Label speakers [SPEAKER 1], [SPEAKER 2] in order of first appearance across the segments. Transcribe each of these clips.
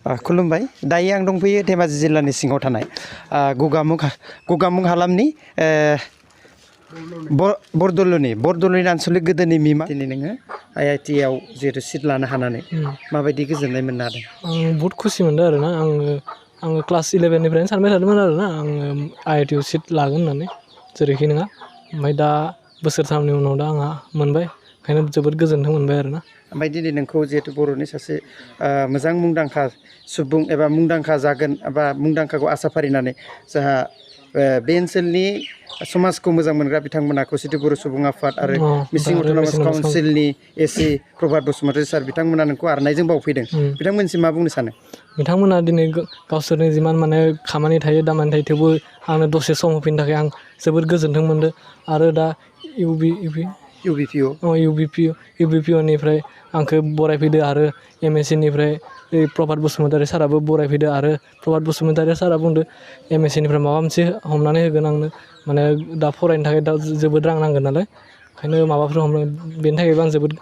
[SPEAKER 1] खुलुमबाय दायो आं दंफैयो धेमाजि जिल्लानि सिङाव थानाय गगामुग हालामनि बरदलुनि आनसलिक गोदोनि मिमा दिनै नोङो IIT आव जिहेतु सिट लानो हानानै माबायदि गोजोननाय मोननो हादों?
[SPEAKER 2] आं बहुत खुसि मोनदों आरोना आङो क्लास 11 निफ्रायनो सानबाय थादोंमोन आरोना आङो IIT आव सिट लागोन होननानै जेरैखि नङा ओमफ्राय दा बोसोरथामनि उनाव दा आंहा मोनबाय ओंखायनो जोबोद गोजोन्नाय मोनबाय आरोना।
[SPEAKER 1] ओमफ्राय दिनै नोंखौ जिहेतु बर'नि सासे मोजां मुंदांखा सुबुं एबा मुंदांखा जागोन एबा मुंदांखाखौ आसा फारिनानै जोंहा बे ओनसोलनि समाजखौ मोजां मोनग्रा बिथांमोना खौसेथि बर' सुबुं आफाद आरो मिसिं अट'नमास काउन्सिलनि एसि प्रभात बसुमतारी सार बिथांमोना नोंखौ आर'नाइजों बावफैदों बिथांमोनसिम मा बुंनो सानो?
[SPEAKER 2] बिथांमोना दिनै गावसोरनि जिमान माने खामानि थायो दामानि थायो थेवबो आंनो दसे सम होफैनो थाखाय आं जोबोद गोजोन्थों मोनदों आरो दा UBPO निफ्राय आंखौ बरायफैदो आरो MSc निफ्राय प्रभात बसुमतारी साराबो बरायफैदो आरो प्रभात बसुमतारी सारा बुंदो MSc निफ्राय माबा मोनसे हमनानै होगोन आंनो माने दा फरायनो थाखाय दा जोबोद रां नांगोन नालाय ओंखायनो माबाफोर बेनि थाखायबो आं जोबोद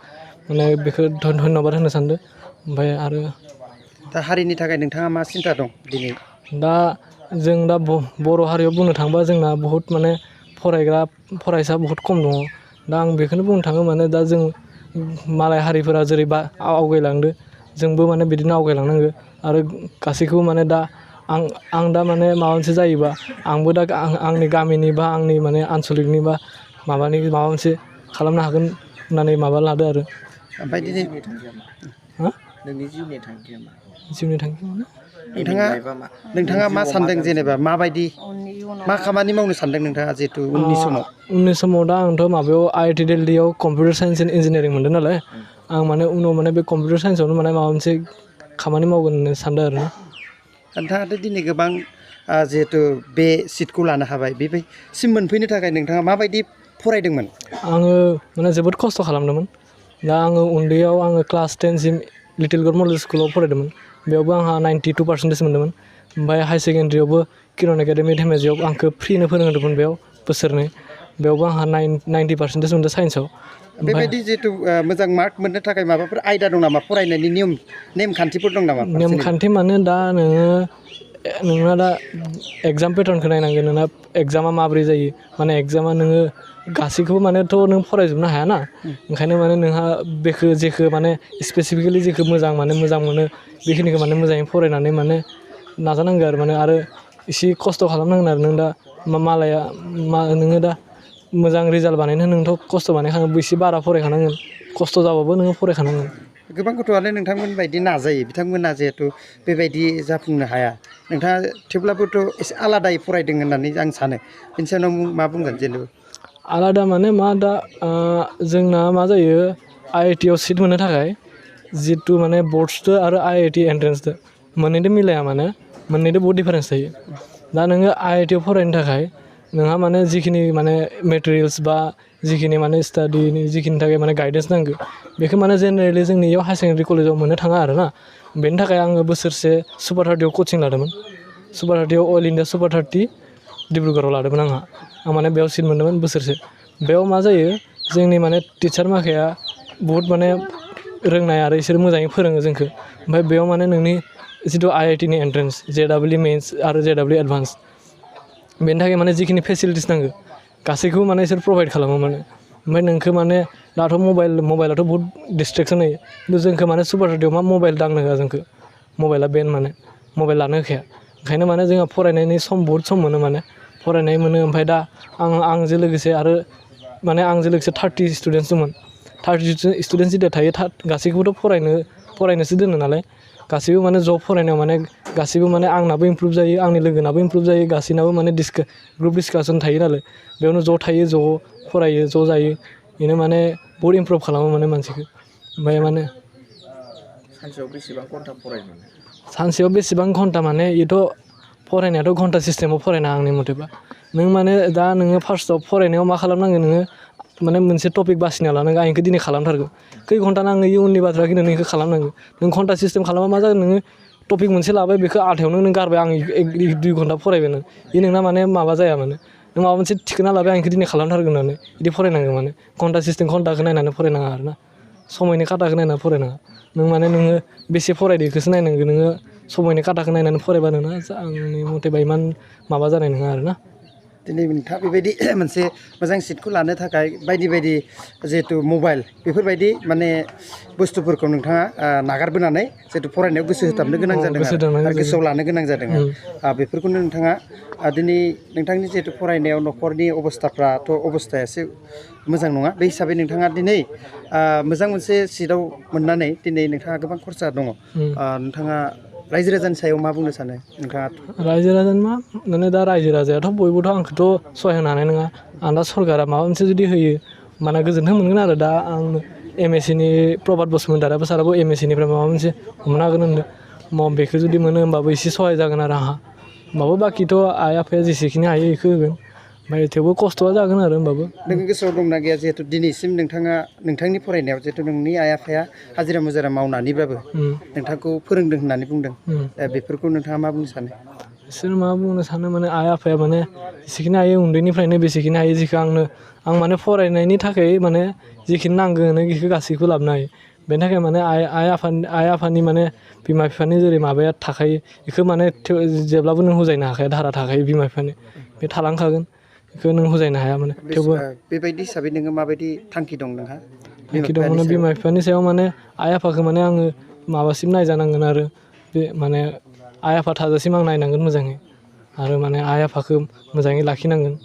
[SPEAKER 2] माने बेखौ धन्यबाद होनो सानदों ओमफ्राय आरो
[SPEAKER 1] दा हारिनि थाखाय नोंथाङा मा सिन्था दं दिनै?
[SPEAKER 2] दा जों दा बर' हारियाव बुंनो थाङोबा जोंना बहुत माने फरायसा बहुत खम दङ दा आं बेखौनो बुंनो थाङो माने दा जों मालाय हारिफोरा जेरैबा आवगायलांदो जोंबो माने बिदिनो आवगायलांनांगौ आरो गासैखौबो माने दा आं दा माने माबा मोनसे जायोबा आंबो दा आंनि गामिनि बा आंनि माने आनसलिकनि बा माबानि माबा मोनसे खालामनो हागोन होननानै माबा लादो आरो।
[SPEAKER 1] ओमफ्राय दिनै
[SPEAKER 2] नोंनि जिउनि थांखिया मा? जिउनि थांखि माने
[SPEAKER 1] नोंथाङा मा सानदों जेनेबा माबायदि मा खामानि मावनो सानदों नोंथाङा जिहेतु
[SPEAKER 2] उननि समाव दा आंथ' माबायाव IIT दिल्लीयाव कम्पिउटार साइन्स एन्ड इन्जिनियारिं मोनदों नालाय आं माने उनाव माने बे कम्पिउटार साइन्सआवनो माने माबा मोनसे खामानि मावगोन होननो सानदों आरो।
[SPEAKER 1] नोंथाङाथ' दिनै गोबां जिहेतु बे सिटखौ लानो हाबाय बेसिम मोनफैनो थाखाय नोंथाङा माबायदि फरायदोंमोन?
[SPEAKER 2] आङो माने जोबोद खस्थ' खालामदोंमोन दा आङो उन्दैयाव आङो क्लास 10 सिम लिटिल गड मडेल स्कुलाव फरायदोंमोन बेयावबो आंहा 92% मोन्दोंमोन ओमफ्राय हाई सेकेन्डारियावबो किरन एकाडेमि धेमाजियाव आंखौ फ्रिनो फोरोंदोंमोन बेयाव बोसोरनै बेयावबो आंहा 90% मोन्दों साइन्सआव।
[SPEAKER 1] बेबायदि जिहेतु मोजां मार्क मोननो थाखाय माबाफोर आयदा दं नामा फरायनायनि नेमखान्थिफोर दं नामा?
[SPEAKER 2] नेमखान्थि माने दा नोंना दा एगजाम पेटार्नखौ नायनांगोन नोंना एगजामा माबोरै जायो माने एगजामा नोङो गासैखौबो मानेथ' नों फरायजोबनो हायाना ओंखायनो माने नोंहा जेखौ माने स्पेसिफिकेलि जेखौ मोजां मोनो बेखिनिखौ माने मोजाङै फरायनानै माने नाजानांगौ आरो एसे खस्थ' खालामनांगोन आरो नों दा नोङो दा मोजां रिजाल्ट बानायनो नोंथ' खस्थ' बानायखानांगोन एसे बारा फरायखानांगोन खस्थ' जाबाबो नोङो फरायखानांगोन।
[SPEAKER 1] गोबां गथ'आनो नोंथांमोन बायदि नाजायो बिथांमोना जिहेथु बेबायदि जाफुंनो हाया नोंथाङा थेवब्लाबोथ' एसे आलादायै फरायदों होननानै आं सानो बेनि सायाव मा बुंगोन जेनेबा?
[SPEAKER 2] आलादा माने मा दा जोंना मा जायो IIT आव सिट मोननो थाखाय जितु माने बर्डसजों आरो IIT एन्ट्रेन्सजों मोननैजों मिलाया माने मोननैजों बहुत डिफारेन्स थायो दा नोङो IIT आव फरायनो थाखाय नोंहा माने जिखिनि माने मेटेरियेल्स बा जिखिनि माने स्टाडिनि जिखिनि थाखाय माने गाइडेन्स नांगौ बेखौ माने जेनेरेलि जोंनि इयाव हाई सेकेन्डारि कलेजाव मोननो थाङा आरोना बेनि थाखाय आङो बोसोरसे सुपार 30 आव कचिं लादोंमोन सुपार 30 आव अल इण्डिया सुपार 30 डिब्रुगड़आव लादोंमोन आं माने बेयाव सिट मोन्दोंमोन बोसोरसे बेयाव मा जायो जोंनि माने टिचार माखाया बहुत माने रोंनाय आरो बिसोर मोजाङै फोरोङो जोंखौ ओमफ्राय बेयाव माने नोंनि जिथु IIT नि एन्ट्रेन्स JEE मेन्स आरो JEE एडभान्स बेनि थाखाय माने जिखिनि फेसिलिटिस नांगौ गासैखौबो माने बिसोर प्रभाइड खालामो माने ओमफ्राय नोंखौ माने दाथ' मबाइलाथ' बहुत डिसट्रेकसन होयो खिन्थु जोंखौ माने सुपार 30 आव मा मबाइल दांनो होआ जोंखौ मबाइला बेन माने मबाइल लानो होखाया ओंखायनो माने जोंहा फरायनायनि बहुत सम मोनो माने फरायनाय मोनो ओमफ्राय दा आंजों लोगोसे 30 स्टुडेन्टस दंमोन 30 स्टुडेन्टस जिथिया थायो गासैखौबोथ' फरायनोसो दोनो नालाय गासैबो माने ज' फरायनायाव माने गासैबो माने आंनाबो इमप्रुभ जायो आंनि लोगोनाबो इमप्रुभ जायो गासैनाबो माने ग्रुप डिसकासन थायो नालाय बेयावनो ज' थायो ज' फरायो ज' जायो बेनो माने बहुत इमप्रुभ खालामो माने मानसिखौ ओमफ्राय माने सानसेयाव बेसेबां घन्टा माने बेथ' फरायनायाथ' घन्टा सिस्टेमाव फरायनाङा आंनि मथेबा नों माने दा नोङो फार्स्टआव फरायनायाव मा खालामनांगोन नोङो माने मोनसे टपिक बासिना लानांगौ आं बेखौ दिनै खालामथारगौ खै घन्टा नाङो इयुननि बाथ्रा खिन्थु नों बेखौ खालामनांगौ नों घन्टा सिस्टेम खालामबा मा जागोन नोङो टपिक मोनसे लाबाय बेखौ आधायावनो नों गारबाय आं 2 घन्टा फरायबाय बे नोंना माने माबा जाया माने नों माबा मोनसे थिखोना लाबाय आं बेखौ दिनै खालामथारगोन होननानै बिदि फरायनांगौ माने घन्टा सिस्टेम घन्टाखौ नायनानै फरायनाङा आरोना समायनि खाताखौ नायनानै फरायनाङा नों माने नोङो बेसे फरायदो बेखौसो नायनांगौ नोङो समायनि खाताखौ नायनानै फरायबा नोंना आंनि मथेबा इमान माबा जानाय नङा आरोना
[SPEAKER 1] दिनै नोंथाङा बेबायदि मोनसे मोजां सिटखौ लानो थाखाय बायदि बायदि जिहेथु मबाइल बेफोरबायदि माने बुस्थुफोरखौ नोंथाङा नागारबोनानै जिहेतु फरायनायाव गोसो होथाबनो गोनां जादों
[SPEAKER 2] गोसो
[SPEAKER 1] आरो
[SPEAKER 2] होथाबनो
[SPEAKER 1] गोसोआव लानो गोनां जादों बेफोरखौनो नोंथाङा दिनै नोंथांनि जिहेतु फरायनायाव न'खरनि अबस्थाफ्राथ' अबस्थाया एसे मोजां नङा बे हिसाबै नोंथाङा दिनै मोजां मोनसे सिटआव मोननानै दिनै नोंथाङा गोबां खरसा दङ नोंथाङा रायजो राजानि सायाव मा बुंनो सानो नोंथाङा
[SPEAKER 2] रायजो राजानि मा माने दा रायजो राजायाथ' बयबोथ' आंखौथ' सहाय होनो हानाय नङा आं दा सरकारा माबा मोनसे जुदि होयो माने गोजोन्थों मोनगोन आरो दा आं MSc नि प्रभात बसुमतारी साराबो MSc निफ्राय माबा मोनसे हमनो हागोन होनदों बेखौ जुदि मोनो होमबाबो एसे सहाय जागोन आरो आंहा होमबाबो बाखिथ' आइ आफाया जेसेखिनि हायो बेखौ होगोन ओमफ्राय थेवबो खस्थ'आ जागोन आरो होमबाबो
[SPEAKER 1] नों गोसोआव दंना गैया जिहेतु दिनैसिम नोंथाङा नोंथांनि फरायनायाव जिहेतु नोंनि आइ आफाया हाजिरा मुजिरा मावनानैब्लाबो नोंथांखौ फोरोंदों होननानै बुंदों दा बेफोरखौ नोंथाङा मा बुंनो सानो
[SPEAKER 2] बिसोर मा बुंनो सानो माने आइ आफाया माने जेसेखिनि हायो उन्दैनिफ्रायनो बेसेखिनि हायो जेखौ आं माने फरायनायनि थाखाय माने जिखिनि नांगौ बेखौ गासैखौबो लाबोनो हायो बेनि थाखाय माने आइ आफानि माने बिमा बिफानि जेरै माबाया थाखायो बेखौ माने जेब्लाबो नों बुजायनो हाखाया धारा थाखायो बिमा बिफानि बे थालांखागोन बेखौ नों बुजायनो हाया माने थेवबो
[SPEAKER 1] बेबायदि हिसाबै नोङो माबायदि थांखि दं नोंहा
[SPEAKER 2] थांखि दं माने बिमा बिफानि सायाव माने आइ आफाखौ माने आङो माबासिम नायजानांगोन आरो बे माने आइ आफा थाजासिम आं नायनांगोन मोजाङै आरो माने आइ आफाखौ मोजाङै लाखिनांगोन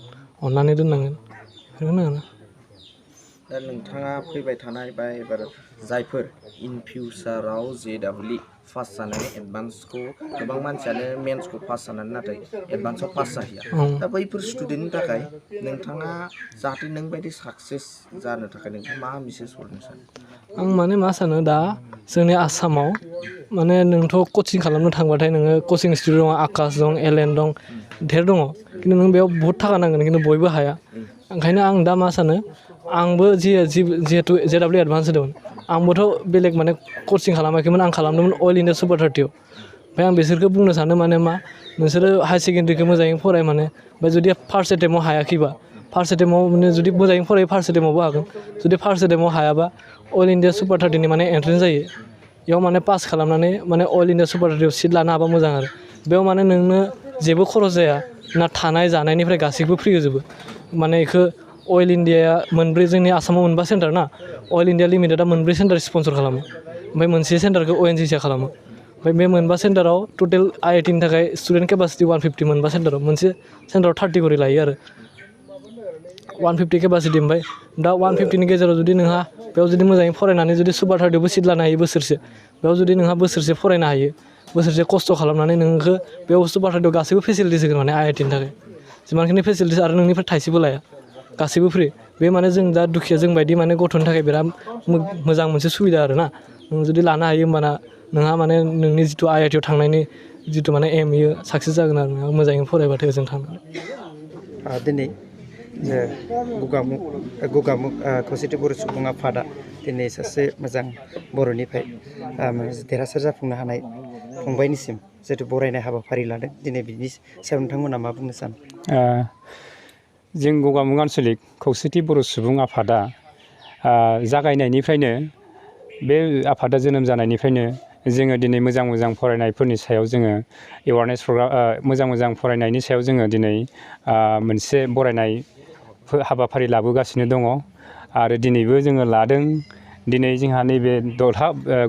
[SPEAKER 2] अननानै दोननांगोन बेखौनो आरो
[SPEAKER 3] दा नोंथाङा फैबाय थानाय बा एबार जायफोर इन फिउचाराव JEE पास जानानै एडभान्सखौ गोबां मानसियानो मेन्सखौ पास जानानै नाथाय एडभान्सआव पास जाहैया दा बैफोर स्टुडेन्टनि थाखाय नोंथाङा जाहाथे नों बायदि साक्सेस जानो थाखाय नोंथाङा मा मेसेज हरनो सानो
[SPEAKER 2] आं माने मा सानो दा जोंनि आसामाव माने नोंथ' कचिं खालामनो थांबाथाय नोङो कचिं इनस्टिटिउट दं आकाश दं एलेन दं धेर दङ खिन्थु नों बेयाव बहुद थाखा नांगोन खिन्थु बयबो हाया ओंखायनो आं दा मा सानो आंबो जिहेतु JEE एडभान्स होदोंमोन आंबोथ' बेलेग माने कचिं खालामाखैमोन आं खालामदोंमोन अल इन्डिया सुपार 30 ओमफ्राय आं बिसोरखौ बुंनो सानो माने मा नोंसोरो हायार सेकेन्डारिखौ मोजाङै फराय माने ओमफ्राय जुदि फार्स्ट एटेम्पआव हायाखैबा फार्स्ट एटेम्पआव माने जुदि मोजाङै फरायो फार्स्ट एटेम्पआवबो हागोन जुदि फार्स्ट एटेम्पआव हायाबा अल इन्डिया सुपार 30 नि माने एन्ट्रेन्स जायो बेयाव माने पास खालामनानै माने अल इन्डिया सुपार 30 सिट लानो हाबा मोजां आरो बेयाव माने नोंनो जेबो खरस जाया ना थानाय जानायनिफ्राय गासैबो फ्रि होजोबो माने बेखौ अइल इन्डियाया मोनब्रै जोंनि आसामाव मोनबा सेन्टार ना अइल इन्डिया लिमिटेडआ मोनब्रै सेन्टार स्पन्सर खालामो ओमफ्राय मोनसे सेन्टारखौ ONGC खालामो ओमफ्राय बे मोनबा सेन्टाराव टटेल IIT नि थाखाय स्टुडेन्ट केपासिटि 150 मोनबा सेन्टाराव मोनसे सेन्टाराव 30 करि लायो आरो 150 केपासिटि ओमफ्राय दा 150 नि गेजेराव जुदि नोंहा बेयाव जुदि मोजाङै फरायनानै जुदि सुपार 30 बो सिट लानो हायो बोसोरसे बेयाव जुदि नोंहा बोसोरसे फरायनो हायो बोसोरसे खस्थ' खालामनानै नोंखौ बेयाव सुपार 30 गासैबो फेसिलिटिस होगोन माने IIT नि थाखाय जिमानखिनि फेसिलिटिस आरो नोंनिफ्राय थाइसेबो लाया गासैबो फ्रि बे माने जों दा दुखिया जों बायदि माने गथ'नि थाखाय बिराद मोजां मोनसे सुबिदा आरो ना नों जुदि लानो हायो होमबाना नोंहा माने नोंनि जिथु IIT आव थांनायनि जिथु माने एम इयो साक्सेस जागोन आरो नोंहा मोजाङै फरायबाथाय ओजों थांनानै
[SPEAKER 1] दिनै गगामुग खौसेथि बर' सुबुं आफादा दिनै सासे मोजां बर'निफ्राय देरहासार जाफुंनो हानाय फंबायनिसिम जिहेतु बरायनाय हाबाफारि लादों दिनै बिनि सायाव नोंथांमोना मा बुंनो सानो
[SPEAKER 4] जों गगामुग आन्सलिक खौसेथि बर' सुबुं आफादा जागायनायनिफ्रायनो बे आफादा जोनोम जानायनिफ्रायनो जोङो दिनै मोजां फरायनायफोरनि सायाव जोङो एवारनेस प्रग्राम मोजां फरायनायनि सायाव जोङो दिनै मोनसे बरायनाय हाबाफारि लाबोगासिनो दङ आरो दिनैबो जोङो लादों दिनै जोंहा नैबे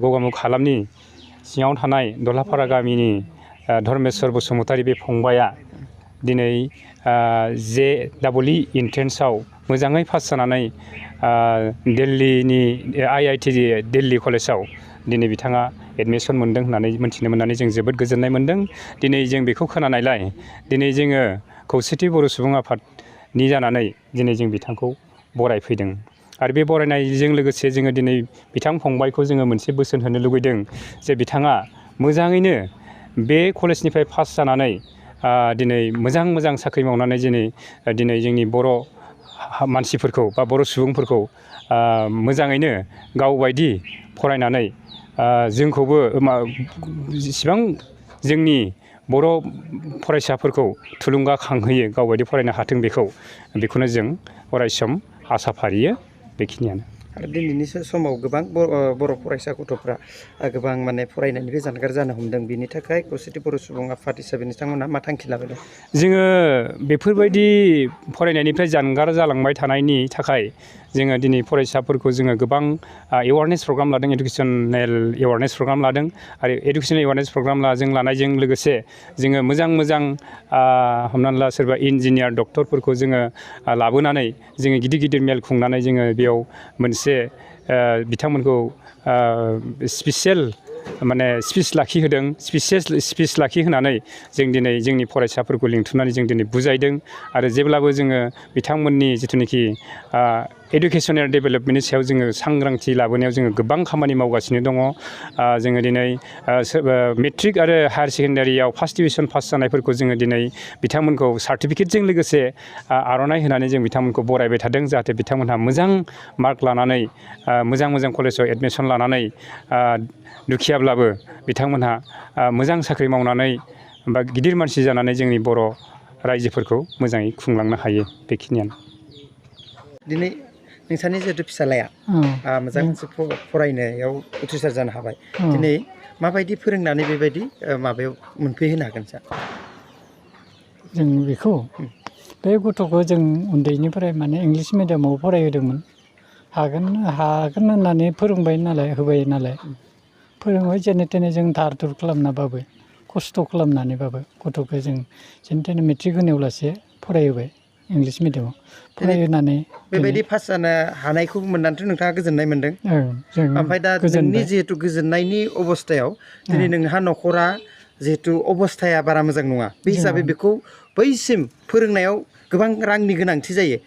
[SPEAKER 4] गगामुग हालामनि सिङाव थानाय दलहापारा गामिनि धर्मेश्वर बसुमतारी बे फंबाया दिनै JEE एन्ट्रेन्सआव मोजाङै पास जानानै दिल्लीनि IIT दिल्ली कलेजाव दिनै बिथाङा एडमिसन मोन्दों होननानै मिथिनो मोननानै जों जोबोद गोजोननाय मोन्दों दिनै जों बेखौ खोनानायलाय दिनै जोङो खौसेथि बर' सुबुं आफादनि जानानै दिनै जों बिथांखौ बरायफैदों आरो बे बरायनायजों लोगोसे जोङो दिनै बिथां फंबायखौ जोङो मोनसे बोसोन होनो लुगैदों जे बिथाङा मोजाङैनो बे कलेजनिफ्राय पास जानानै दिनै मोजां साख्रि मावनानै दिनै जोंनि बर' मानसिफोरखौ बा बर' सुबुंफोरखौ मोजाङैनो गावबायदि फरायनानै जोंखौबो जेसेबां जोंनि बर' फरायसाफोरखौ थुलुंगाखांहोयो गावबायदि फरायनो हाथों बेखौनो जों अरायसम आसा फारियो बेखिनियानो
[SPEAKER 1] आरो दिनैनि समाव गोबां बर' फरायसा गथ'फ्रा गोबां माने फरायनायनिफ्राय जानगार जानो हमदों बिनि थाखाय खौसेथि बर' सुबुं आफाद हिसाबै नोंथांमोनहा मा थांखि लाबाय दं?
[SPEAKER 4] जोङो बेफोरबायदि फरायनायनिफ्राय जानगार जालांबाय थानायनि थाखाय जोङो दिनै फरायसाफोरखौ जोङो गोबां एवारनेस प्रग्राम लादों, इडुकेसनेल एवारनेस प्रग्राम लादों आरो इडुकेसनेल एवारनेस प्रग्राम लानायजों लोगोसे जोङो मोजां हमनानै ला सोरबा इन्जिनियार डक्टरफोरखौ जोङो लाबोनानै जोङो गिदिर गिदिर मेल खुंनानै जोङो बेयाव मोनसे बिथांमोनखौ स्पेसियेल माने स्पिच लाखिहोदों। स्पिच लाखिहोनानै जों दिनै जोंनि फरायसाफोरखौ लिंथुमनानै जों दिनै बुजायदों आरो जेब्लाबो जोङो बिथांमोननि जिथुनाखि इडुकेसनेल डेभेलपमेन्टनि सायाव जोङो सांग्रांथि लाबोनायाव जोङो गोबां खामानि मावगासिनो दङ। जोङो दिनै मेट्रिक आरो हायार सेकेन्डारियाव फार्स्ट डिभिजन पास जानायफोरखौ जोङो दिनै बिथांमोनखौ सार्टिफिकेटजों लोगोसे आर'नाइ होनानै जों बिथांमोनखौ बरायबाय थादों जाहाथे बिथांमोनहा मोजां मार्क लानानै मोजां कलेजाव एडमिसन लानानै दुखियाब्लाबो बिथांमोनहा मोजां साख्रि मावनानै बा गिदिर मानसि जानानै जोंनि बर' रायजोफोरखौ मोजाङै खुंलांनो हायो। बेखिनियानो।
[SPEAKER 1] दिनै नोंसानि जिहेथु फिसालाया मोजां मोनसे फरायनायाव उथ्रिसार जानो हाबाय, दिनै माबायदि फोरोंनानै बेबायदि माबायाव मोनफैहोनो हागोन सार?
[SPEAKER 5] जों बेखौ बे गथ'खौ जों उन्दैनिफ्राय माने इंलिस मिडियामाव फरायहोदोंमोन। हागोन होननानै फोरोंबाय नालाय, होबाय नालाय फोरोंबाय जेने थेने जों धार धुर खालामनाबाबो खस्थ' खालामनानैबाबो गथ'खौ जों जेने थेने मेट्रिक होनायाव लासे फरायहोबाय इंलिस मिडियामाव। फरायहोनानै
[SPEAKER 1] बेबायदि पास जानो हानायखौ मोननानैथ' नोंथाङा गोजोननाय मोन्दों। ओमफ्राय दा नोंनि जिहेथु गोजोननायनि अबस्थायाव दिनै नोंहा न'खरा जिहेथु अबस्थाया बारा मोजां नङा, बे हिसाबै बेखौ बैसिम फोरोंनायाव गोबां रांनि गोनांथि जायो।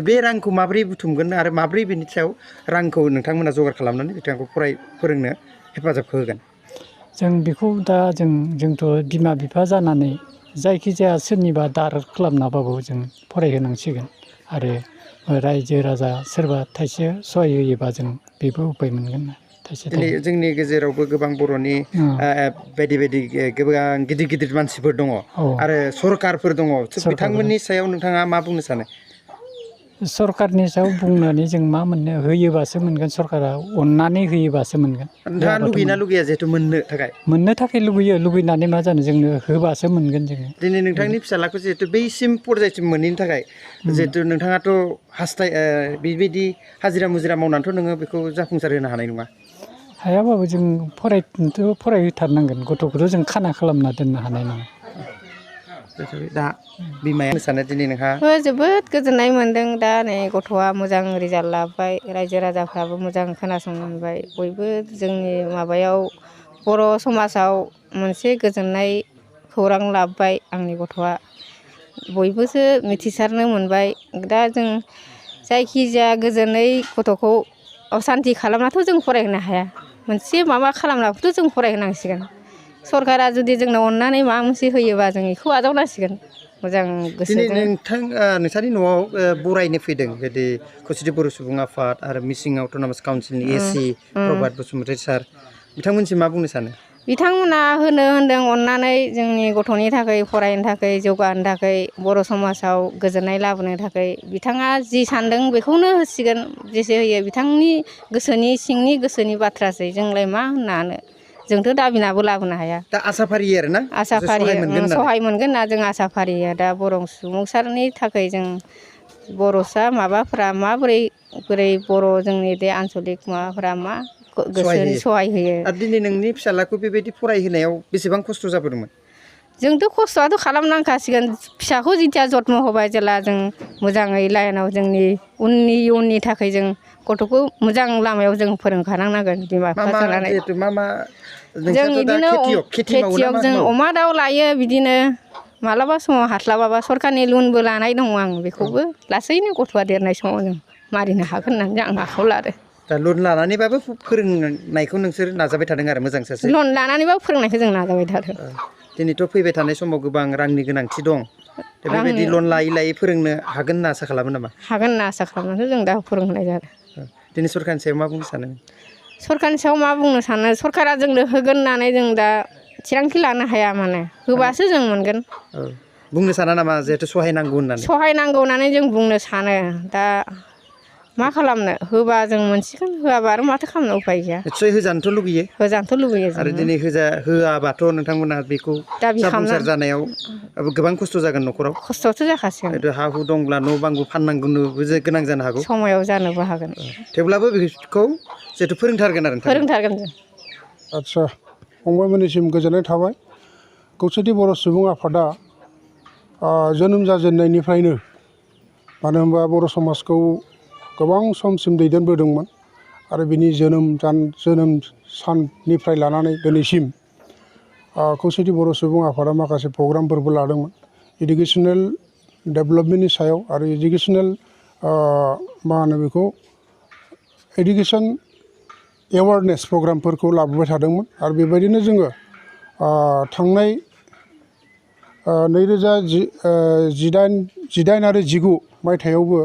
[SPEAKER 1] बे रांखौ माबोरै बुथुमगोन आरो माबोरै बेनि सायाव रांखौ नोंथांमोना जगार खालामनानै बिथांखौ फोरोंनो हेफाजाब होगोन?
[SPEAKER 5] जों बेखौ दा जोंथ' बिमा बिफा जानानै जायखिजाया सोरनिबा दार खालामनाबाबो जों फरायहोनांसिगोन आरो रायजो राजा सोरबा थाइसे सहाय होयोबा जों बेबो उपाय मोनगोन।
[SPEAKER 1] दिनै जोंनि गेजेरावबो गोबां बर'नि बायदि गोबां गिदिर गिदिर मानसिफोर दङ आरो सरकारफोर दङ। बिथांमोननि सायाव नोंथाङा मा बुंनो सानो?
[SPEAKER 5] सरकारनि सायाव बुंनानै जों मा मोननो, होयोबासो मोनगोन। सरकारा अननानै होयोबासो मोनगोन।
[SPEAKER 1] नोंथाङा लुगैना लुगैया जिहेथु मोननो थाखाय?
[SPEAKER 5] लुगैयो, लुगैनानै मा जानो, जोंनो होबासो मोनगोन जोङो।
[SPEAKER 1] दिनै नोंथांनि फिसालाखौ जिहेतु बैसिम पर्यायसिम मोनहैनो थाखाय जिहेतु नोंथाङाथ' बेबायदि हाजिरा मुजिरा मावनानैथ' नोङो बेखौ जाफुंसार होनो हानाय नङा।
[SPEAKER 5] हायाबाबो जों फरायहोथारनांगोन। गथ'खौथ' जों खाना खालामना दोननो हानाय नङा।
[SPEAKER 1] दा बिमाया सानो दिनै नोंहा?
[SPEAKER 6] जोबोद गोजोननाय मोन्दों। दा नै गथ'आ मोजां रिजाल्ट लाबाय, रायजो राजाफ्राबो मोजां खोनासंनो मोनबाय। बयबो जोंनि माबायाव बर' समाजाव मोनसे गोजोननाय खौरां लाबोबाय आंनि गथ'आ। बयबोसो मिथिसारनो मोनबाय। दा जों जायखिजाया गोजोनै गथ'खौ असान्ति खालामनाथ' जों फरायहोनो हाया। मोनसे माबा खालामनाबोथ' जों फरायहोनांसिगोन। सरकारा जुदि जोंनो अननानै माबा मोनसे होयोबा जों बेखौ आजावनांसिगोन मोजां गोसोजों।
[SPEAKER 1] दिनै नोंसानि न'आव बरायनो फैदों बिदि खौसेथि बर' सुबुं आफाद आरो मिसिं अट'नमास काउन्सिलनि एसि प्रभात बसुमतारी सार, बिथांमोनसिम मा बुंनो सानो?
[SPEAKER 6] बिथांमोना होनो होनदों अननानै जोंनि गथ'नि थाखाय, फरायनो थाखाय, जौगाहोनो थाखाय, बर' समाजाव गोजोननाय लाबोनो थाखाय। बिथाङा जि सानदों बेखौनो होसिगोन। जेसे होयो बिथांनि गोसोनि सिंनि गोसोनि बाथ्रासै, जोंलाय मा होननो। जोंथ' दाबिनाबो लाबोनो हाया।
[SPEAKER 1] दा आसाफारि आरोना?
[SPEAKER 6] आसाफारि सहाय मोनगोन ना जों आसाफारिया। दा बर' सुबुंसारनि थाखाय जों बर'सा माबाफ्रा माबोरै बर' जोंनि बे आन्सलिक माबाफ्रा मा गोसोनि सहाय होयो।
[SPEAKER 1] आरो दिनै नोंनि फिसालाखौ बेबायदि फरायहोनायाव बेसेबां खस्थ' जाबोदोंमोन?
[SPEAKER 6] जोंथ' खस्थ'आथ' खालामनांखासिगोन। फिसाखौ जिथिया जत्न होबाय जेला जों मोजाङै लाइनाव जोंनि इयुननि थाखाय जों गथ'खौ मोजां लामायाव जों फोरोंखानांगोन बिमा बिफा जानानै। जों बिदिनो खेथियग जों अमा दाउ लायो। बिदिनो मालाबा समाव हास्लाबाबा सरकारनि लनबो लानाय दङ। आं बेखौबो लासैनो गथ'आ देरनाय समाव जों मारिनो हागोन होननानै आं आखायाव लादों।
[SPEAKER 1] दा लन लानानैबाबो फोरोंनायखौ नोंसोर नाजाबाय थादों आरो मोजां सासे?
[SPEAKER 6] लन लानानैबाबो फोरोंनायखौ जों नाजाबाय थादों।
[SPEAKER 1] दिनैथ' फैबाय थानाय समाव गोबां रांनि गोनांथि दं। बेबायदि लन लायै लायै फोरोंनो हागोन होनना आसा खालामो नामा?
[SPEAKER 6] हागोन होनना आसा खालामनानै जों दा फोरोंहोनाय जादों।
[SPEAKER 1] दिनै सरकारनि सायाव मा बुंनो सानो?
[SPEAKER 6] सरकारनि सायाव मा बुंनो सानो, सरकारा जोंनो होगोन होननानै जों दा थिरांथि लानो हाया। माने होबासो जों मोनगोन।
[SPEAKER 1] बुंनो साना नामा जिहेथु सहाय नांगौ होननानै?
[SPEAKER 6] सहाय नांगौ होननानै जों बुंनो सानो। दा मा खालामनो होबा जों मोनसिगोन होआबा आरो माथो खालामनो उफाय गैया
[SPEAKER 1] निस्सय होजानोथ' लुगैयो
[SPEAKER 6] होजानोथ' लुबैयो
[SPEAKER 1] आरो
[SPEAKER 6] जों
[SPEAKER 1] दिनै होआबाथ' नोंथांमोना बेखौ
[SPEAKER 6] दाबि
[SPEAKER 1] जाफुंसार
[SPEAKER 6] खालामना
[SPEAKER 1] जानायाव गोबां खस्थ' जागोन न'खराव
[SPEAKER 6] खस्थ'आथ' जाखासिगोन
[SPEAKER 1] हयथ' हा हु दंब्ला न' बांबो फाननांगौनोबो गोनां जानो हागौ
[SPEAKER 6] समायाव जानोबो हागोन
[SPEAKER 1] थेवब्लाबो बेखौ जिहेथु फोरोंथारगोन आरो नोंथां
[SPEAKER 6] फोरोंथारगोन जों
[SPEAKER 7] आदसा फंबायमोननिसिम गोजोननाय थाबाय खौसेथि बर' सुबुं आफादा जोनोम जाजेननायनिफ्रायनो मानो होनबा बर' समाजखौ गोबां समसिम दैदेनबोदोंमोन आरो बिनि जोनोम साननिफ्राय लानानै दिनैसिम खौसेथि बर' सुबुं आफादा माखासे प्रग्रामफोरबो लादोंमोन इडुकेसनेल डेभेलपमेन्टनि सायाव आरो इडुकेसनेल मा होनो बेखौ इडुकेसन एवारनेस प्रग्रामफोरखौ लाबोबाय थादोंमोन आरो बेबायदिनो जोङो थांनाय 2018 आरो 19 मायथाइयावबो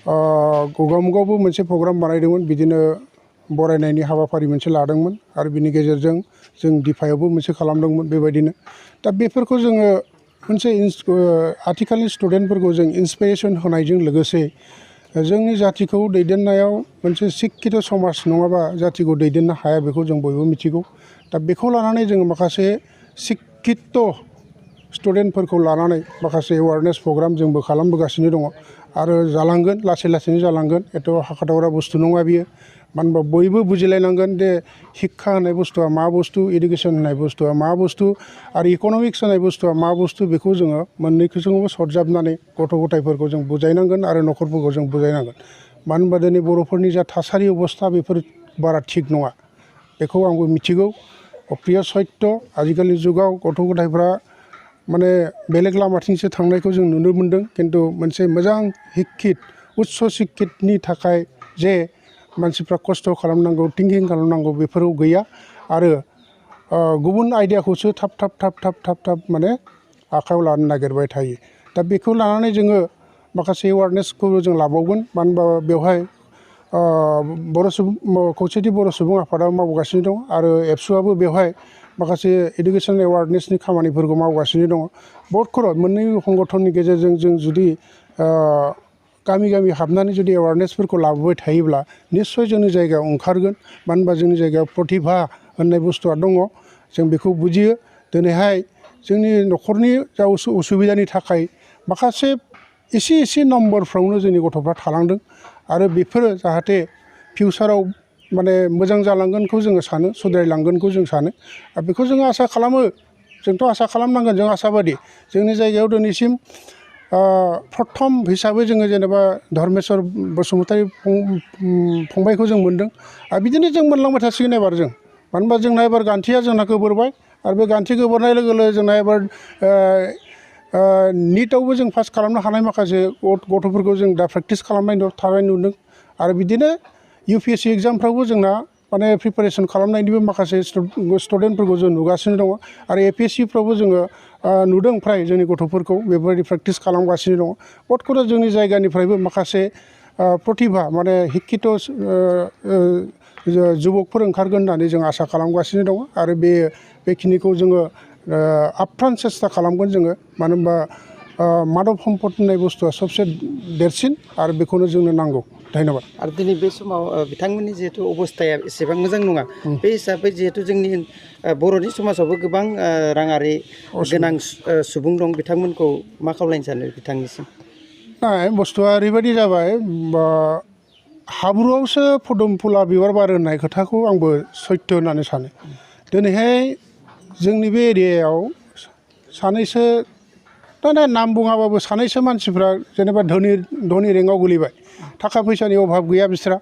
[SPEAKER 7] गगामुगावबो मोनसे प्रग्राम बानायदोंमोन बिदिनो बरायनायनि हाबाफारि मोनसे लादोंमोन आरो बिनि गेजेरजों जों दिफायावबो मोनसे खालामदोंमोन बेबायदिनो दा बेफोरखौ जोङो मोनसे आथिखालनि स्टुडेन्टफोरखौ जों इन्सपिरेसन होनायजों लोगोसे जोंनि जातिखौ दैदेननायाव मोनसे शिक्षित समाज नङाबा जातिखौ दैदेननो हाया बेखौ जों बयबो मिथिगौ दा बेखौ लानानै जोङो माखासे शिक्षित स्टुडेन्टफोरखौ लानानै माखासे एवारनेस प्रग्राम जोंबो खालामबोगासिनो दङ आरो जालांगोन लासै लासैनो जालांगोन एथ' हाखादावरा बुस्थु नङा बियो मानो होनबा बयबो बुजिलायनांगोन जे शिक्षा होननाय बुस्थुआ मा बुस्थु इडुकेसन होननाय बुस्थुआ मा बुस्थु आरो इक'नमिक्स होननाय बुस्थुआ मा बुस्थु बेखौ जोङो मोननैखौजोंबो सरजाबनानै गथ' गथायफोरखौ जों बुजायनांगोन आरो न'खरफोरखौ जों बुजायनांगोन मानो होनबा दिनै बर'फोरनि जा थासारि अबस्था बेफोर बारा थिग नङा बेखौ आंबो मिथिगौ अप्रिय सत्य आजिखालि जुगाव गथ' गथायफ्रा माने बेलेग लामाथिंसो थांनायखौ जों नुनो मोन्दों खिन्थु मोनसे मोजां शिक्षित उच्च शिक्षितनि थाखाय जे मानसिफ्रा खस्थ' खालामनांगौ थिंकिं खालामनांगौ बेफोराव गैया आरो गुबुन आइडियाखौसो थाब माने आखायाव लानो नागिरबाय थायो दा बेखौ लानानै जोङो माखासे एवारनेसखौ जों लाबावगोन मानो होनबा बेवहाय खौसेथि बर' सुबुं आफादा मावगासिनो दं आरो एबसुआबो बेवहाय माखासे इडुकेसन एवारनेसनि खामानिफोरखौ मावगासिनो दङ बहुत खर' मोननै संगठननि गेजेरजों जों जुदि गामि गामि हाबनानै जुदि एवारनेसफोरखौ लाबोबाय थायोब्ला निस्सय जोंनि जायगायाव ओंखारगोन मानो होनबा जोंनि जायगायाव प्रतिभा होननाय बुस्थुआ दङ जों बेखौ बुजियो दिनैहाय जोंनि न'खरनि जा उसुबिदानि थाखाय माखासे एसे नम्बरफ्रावनो जोंनि गथ'फ्रा थालांदों आरो बेफोरो जाहाथे फिउचाराव माने मोजां जालांगोनखौ जोङो सानो सुद्रायलांगोनखौ जों सानो आरो बेखौ जोङो आसा खालामो जोंथ' आसा खालामनांगोन जों आसाबादि जोंनि जायगायाव दिनैसिम प्रथम हिसाबै जोङो जेनेबा धर्मेश्वर बसुमतारी फंबायखौ जों मोन्दों आरो बिदिनो जों मोनलांबाय थासिगोन एबार जों मानो होनबा जोंना एबार गान्थिया जोंना गोबोरबाय आरो बे गान्थि गोबोरनाय लोगो लोगो जोंना एबार निटआवबो जों पास खालामनो हानाय माखासे गथ'फोरखौ जों दा प्रेक्टिस थानाय नुदों आरो बिदिनो UPSC एग्जामफ्रावबो जोंना माने प्रिपारेसन खालामनायनिबो माखासे स्टुडेन्टफोरखौ जों नुगासिनो दङ आरो APSCफ्रावबो जोङो नुदों फ्राय जोंनि गथ'फोरखौ बेबायदि प्रेक्टिस खालामगासिनो दङ बदखौथ' जोंनि जायगानिफ्रायबो माखासे प्रतिभा माने शिक्षित जुबकफोर ओंखारगोन होननानै जों आसा खालामगासिनो दङ आरो बेखिनिखौ जोङो आप्रान सेस्था खालामगोन जोङो मानो होनबा मानब सम्पद होननाय बुस्थुआ सबसे देरसिन आरो बेखौनो जोंनो नांगौ धन्यबाद
[SPEAKER 1] आरो दिनै बे समाव बिथांमोननि जिहेथु अबस्थाया एसेबां मोजां नङा बे हिसाबै जिहेथु जोंनि बर'नि समाजावबो गोबां राङारि गोनां सुबुं दं बिथांमोनखौ मा खावलायनो सानो बिथांनिसिम
[SPEAKER 7] बुस्थुआ ओरैबायदि जाबाय हाब्रुआवसो फदुम फुला बिबार बारो होननाय खोथाखौ आंबो सैथो होननानै सानो दिनैहाय जोंनि बे एरियायाव सानैसो नाम बुङाबाबो सानैसो मानसिफ्रा जेनेबा धोनि रेंकआव गोलैबाय थाखा फैसानि अभाब गैया बिस्रा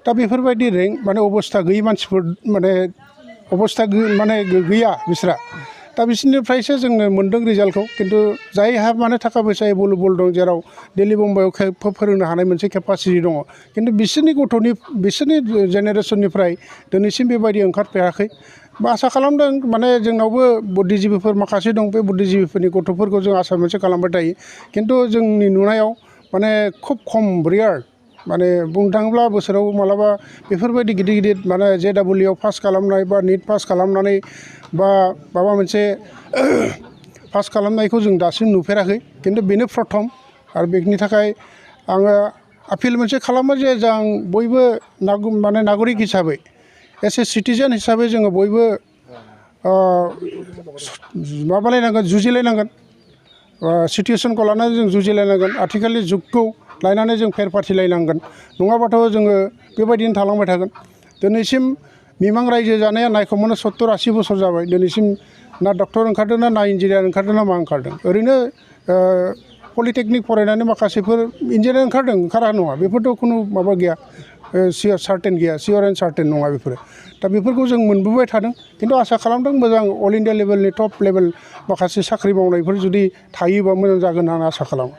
[SPEAKER 7] दा बेफोरबायदि रेंक माने अबस्था गैयि मानसिफोर माने अबस्था माने गैया बिस्रा दा बिसोरनिफ्रायसो जोङो मोन्दों रिजाल्टखौ खिन्थु जायहा माने थाखा फैसा एभेलेबल दं जेराव दिल्ली बम्बाइआव फोरोंनो हानाय मोनसे केपासिटि दङ खिन्थु बिसोरनि जेनेरेसननिफ्राय दिनैसिम बेबायदि ओंखारफेराखै बा आसा खालामदों माने जोंनावबो बुद्धिजिबिफोर माखासे दं बे बुद्धिजिबिफोरनि गथ'फोरखौ जों आसा मोनसे खालामबाय थायो खिन्थु जोंनि नुनायाव माने खुब खम रेयार माने बुंनो थाङोब्ला बोसोराव मालाबा बेफोरबायदि गिदिर माने JEEआव पास खालामनाय बा निट पास खालामनानै बा माबा मोनसे पास खालामनायखौ जों दासिम नुफेराखै खिन्थु बेनो प्रथम आरो बेनि थाखाय आङो आपिल मोनसे खालामो जे जों बयबो माने नागरिक हिसाबै एस ए सिटिजेन हिसाबै जोङो बयबो माबालायनांगोन जुजिलायनांगोन सिटुवेसनखौ लानानै जों जुजिलायनांगोन आथिखालनि जुगखौ लायनानै जों फेर फाथिलायनांगोन नङाबाथ' जोङो बेबायदिनो थालांबाय थागोन दिनैसिम मिमां रायजो जानाया नायखौमोनो 70-80 बोसोर जाबाय दिनैसिम ना डक्टर ओंखारदों ना इन्जिनियार ओंखारदों ना मा ओंखारदों ओरैनो पलिटेकनिक फरायनानै माखासेफोर इन्जिनियार ओंखारा नङा बेफोरथ' खुनु माबा गैया सियर सार्टेन गैया सियर एन्ड सार्टेन नङा बेफोरो दा बेफोरखौ जों मोनबोबाय थादों खिन्थु आसा खालामदों मोजां अल इन्डिया लेभेलनि टप लेभेल माखासे साख्रि मावनायफोर जुदि थायोबा मोजां जागोन होननानै आसा खालामो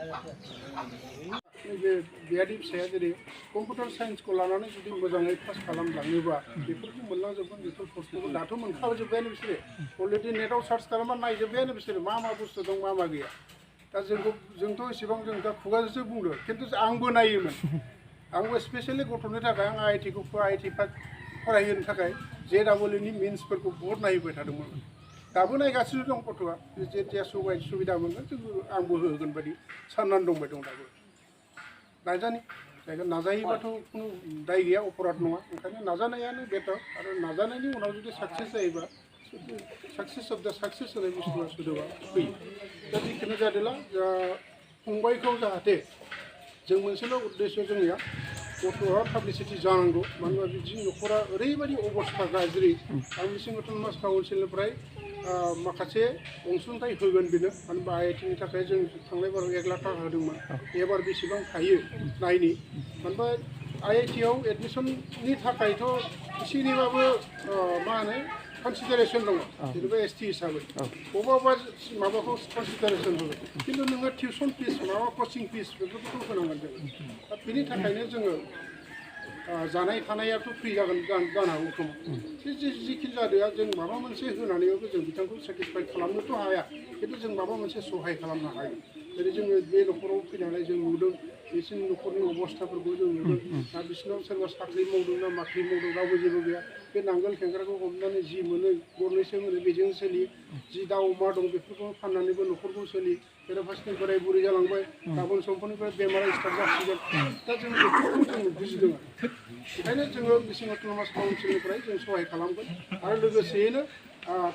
[SPEAKER 7] बियादै फिसाया जेरै कम्पिउटार साइन्सखौ लानानै जुदि मोजाङै पास खालामलाङोबा बेफोरखौ मोनलांजोबगोन बेफोर कर्सखौबो दाथ' मोनखाजोब्बायानो बिसोरो अलरेडि नेटआव सार्च खालामबा नायजोब्बायानो बिसोरो मा बुस्थु दं मा गैया दा जोंथ' एसेबां जों दा खुगाजोंसो बुंदों खिन्थु आंबो नायोमोन आंबो स्पेसियेलि गथ'नि थाखाय आं आइआइटिखौ फरायहोनो थाखाय JEEनि मिन्सफोरखौ बहुद नायबाय थादोंमोन दाबो नायगासिनो दं गथ'आ जेथिया सुबिदा मोनगोन जों आंबो होगोन बायदि साननानै दंबाय दं दाबो नाजायोबाथ' खुनु दाय गैया अपराध नङा ओंखायनो नाजानायानो बेटार आरो नाजानायनि उनाव जुदि साक्सेस जायोबा साक्सेस होनाय बुस्थुआ सोदोबा फैयो दा जिखुनु जादोंला फंबायखौ जाहाथे जों मोनसेल' उद्देश्य जोंनिया गथ'आ पाब्लिसिटि जानांगौ मानो होनबा बिदि न'खरा ओरैबायदि अबस्था गाज्रि आं मिसिं अट'नमास काउन्सिलनिफ्राय माखासे अनसुंथाइ होगोन बेनो मानो होनबा आइआइटिनि थाखाय जों थांनाय बाराव 1 लाख थाखा होदोंमोन एबार बेसेबां थायो नायनि मानो होनबा आइआइटिआव एडमिसननि थाखायथ' एसे एनैबाबो मा होनो कनसिडारेसन दङ जेनेबा ST हिसाबै बबेबा माबाखौ कनसिडारेसन होगोन खिन्थु नोङो टिउसन फिस माबा कचिं फिस बेफोरखौथ' होनांगोन जोङो दा बेनि थाखायनो जोङो जानाय थानायाथ' फ्रि जानो हागौ खोमा जिखि जादोआ जों माबा मोनसे होनानैबाबो जों बिथांखौ सेटिसफाइ खालामनोथ' हाया खिन्थु जों माबा मोनसे सहाय खालामनो हायो जेरै जोङो बे न'खराव फैनानै जों नुदों बिसोरनि न'खरनि अबस्थाफोरखौ जों नुदों दा बिसोरनाव सोरबा साख्रि मावदों ना माख्रि मावदों रावबो जेबो गैया बे नांगोल खेंख्राखौ हमनानै जि मोनो गरनैसो मोनो बेजों सोलियो जि दाउ अमा दं बेफोरखौ फाननानैबो न'खरखौ सोलियो बेराफारसेथिं बोराय बुरै जालांबाय गाबोन समफोरनिफ्राय बेमारा स्टार्ट जासिगोन दा जों बेफोरखौ जों बुजिदों ओंखायनो जोङो मिसिं अट'नमास काउन्सिलनिफ्राय जों सहाय खालामगोन आरो लोगोसेयैनो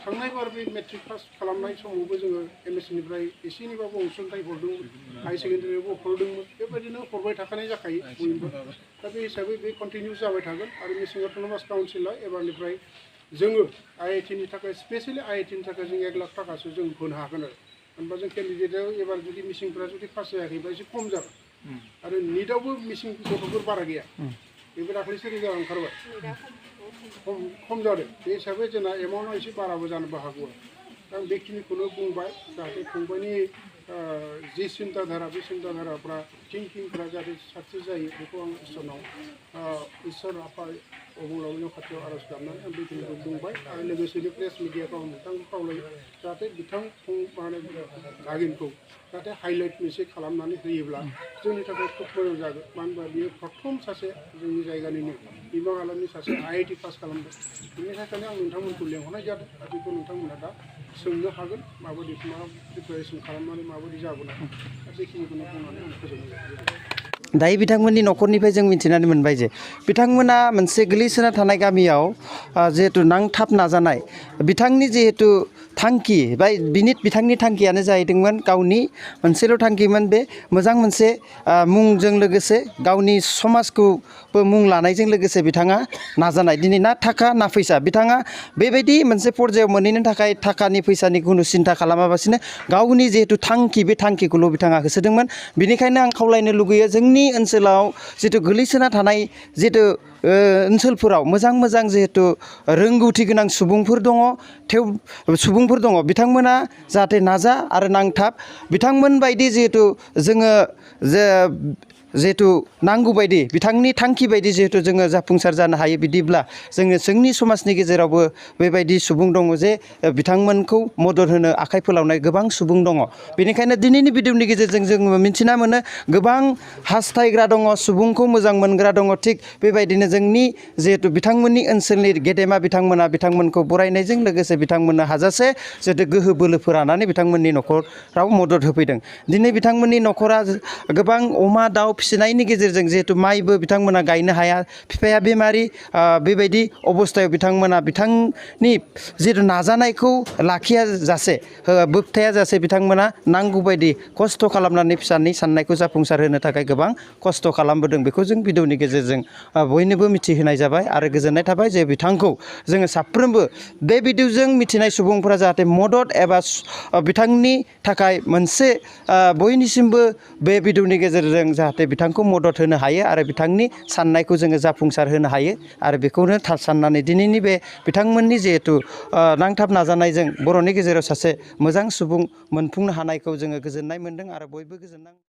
[SPEAKER 7] थांनाय बार बे मेट्रिक पास खालामनाय समावबो जोङो MScनिफ्राय एसे एनैबाबो अनसुंथाइ हरदोंमोन हाई सेकेन्डारियावबो हरदोंमोन बेबायदिनो हरबाय थाखानाय जाखायो बयबो दा बे हिसाबै बे कन्टिनिउ जाबाय थागोन आरो मिसिं अट'नमास काउन्सिला एबारनिफ्राय जोङो आइआइटिनि थाखाय स्पेसियेलि आइआइटिनि थाखाय जों 1 लाख थाखासो जों होनो हागोन होनबा जों केन्डिडेटआव एबार जुदि मिसिंफोरा जुदि पास जायाखैबा एसे खम जागोन आरो निटआवबो मिसिं गथ'फोर बारा गैया बेबो दाख्लैसो रिजाल्ट ओंखारबाय खम जादों बे हिसाबै जोंना एमाउन्टआ एसे बाराबो जानोबो हागौ आं बेखिनिखौनो बुंबाय जाहाथे फंबायनि जि सिन्ताधारा बे सिन्ताधाराफ्रा थिंकिंफ्रा जाहाथे साक्सेस जायो बेखौ आं इसोर आफा अबंलावरिनि खाथियाव आर'ज गाबनानै आं बेखिनिखौ बुंबाय आरो लोगोसेनो प्रेस मिडियाखौ आं नोंथांखौ खावलायो जाहाथे बिथां भागिनखौ जाहाथे हाइलाइट मोनसे खालामनानै होयोब्ला जोंनि थाखाय खुब मोजां जागोन मानो होनबा बियो प्रथम सासे जोंनि जायगानिनो बिबां आलामनि सासे आइआइटि पास खालामदों बेनि थाखायनो आं नोंथांमोनखौ लेंहरनाय जादों आरो बेखौ नोंथांमोना दा सोंनो हागोन माबायदि मा प्रिपेरेसन खालामनानै माबायदि जाबोनाय बेखिनिखौनो बुंनानै आं फोजोबनाय जाबाय
[SPEAKER 1] दायो बिथांमोननि न'खरनिफ्राय जों मिथिनानै मोनबाय जे बिथांमोना मोनसे गोलैसोना थानाय गामियाव जिहेतु नांथाब नाजानाय बिथांनि जिहेतु थांखि बा बिथांनि थांखियानो जाहैदोंमोन गावनि मोनसेल' थांखिमोन बे मोजां मोनसे मुंजों लोगोसे गावनि समाजखौबो मुं लानायजों लोगोसे बिथाङा नाजानाय दिनै ना थाखा ना फैसा बिथाङा बेबायदि मोनसे पर्यायाव मोनहैनो थाखाय थाखानि फैसानि खुनु सिन्था खालामाबासिनो गावनि जिहेतु थांखि बे थांखिखौल' बिथाङा होसोदोंमोन बेनिखायनो आं खावलायनो लुगैयो जोंनि ओनसोलाव जितु गोलैसोना थानाय जितु ओनसोलफोराव मोजां जिहेतु रोंगौथि गोनां सुबुंफोर दङ बिथांमोना जाहाथे नाजा आरो नांथाब बिथांमोन बायदि जिहेतु जोङो जिहेतु नांगौ बायदि बिथांनि थांखि बायदि जिहेतु जोङो जाफुंसार जानो हायो बिदिब्ला जोंनि समाजनि गेजेरावबो बेबायदि सुबुं दङ जे बिथांमोनखौ मदद होनो आखाइ फोलावनाय गोबां सुबुं दङ बेनिखायनो दिनैनि भिडिअनि गेजेरजों जों मिन्थिना मोनो गोबां हास्थायग्रा दङ सुबुंखौ मोजां मोनग्रा दङ थिग बेबायदिनो जोंनि जिहेतु बिथांमोननि ओनसोलनि गेदेमा बिथांमोनखौ बरायनायजों लोगोसे बिथांमोननो हाजासे जिहेतु गोहो बोलो फोरानानै बिथांमोननि न'खराव मदद होफैदों दिनै बिथांमोननि न'खरा गोबां अमा दाउ फिसिनायनि गेजेरजों जिहेतु माइबो बिथांमोना गायनो हाया बिफाया बेमारि बेबायदि अबस्थायाव बिथांमोना बिथांनि जिहेतु नाजानायखौ लाखिया जासे बोबथाया जासे बिथांमोना नांगौ बायदि खस्थ' खालामनानै फिसानि साननायखौ जाफुंसार होनो थाखाय गोबां खस्थ' खालामबोदों बेखौ जों भिडिअनि गेजेरजों बयनोबो मिथिहोनाय जाबाय आरो गोजोननाय थाबाय जे बिथांखौ जोङो साफ्रोमबो बे भिडिअजों मिथिनाय सुबुंफोरा जाहाथे मदद एबा बिथांनि थाखाय मोनसे बयनिसिमबो बे भिडिअनि गेजेरजों जाहाथे बिथांखौ मदद होनो हायो आरो बिथांनि साननायखौ जोङो जाफुंसार होनो हायो आरो बेखौनो साननानै दिनैनि बे बिथांमोननि जिहेथु नांथाब नाजानायजों बर'नि गेजेराव सासे मोजां सुबुं मोनफुंनो हानायखौ जोङो गोजोननाय मोन्दों आरो बयबो गोजोननाय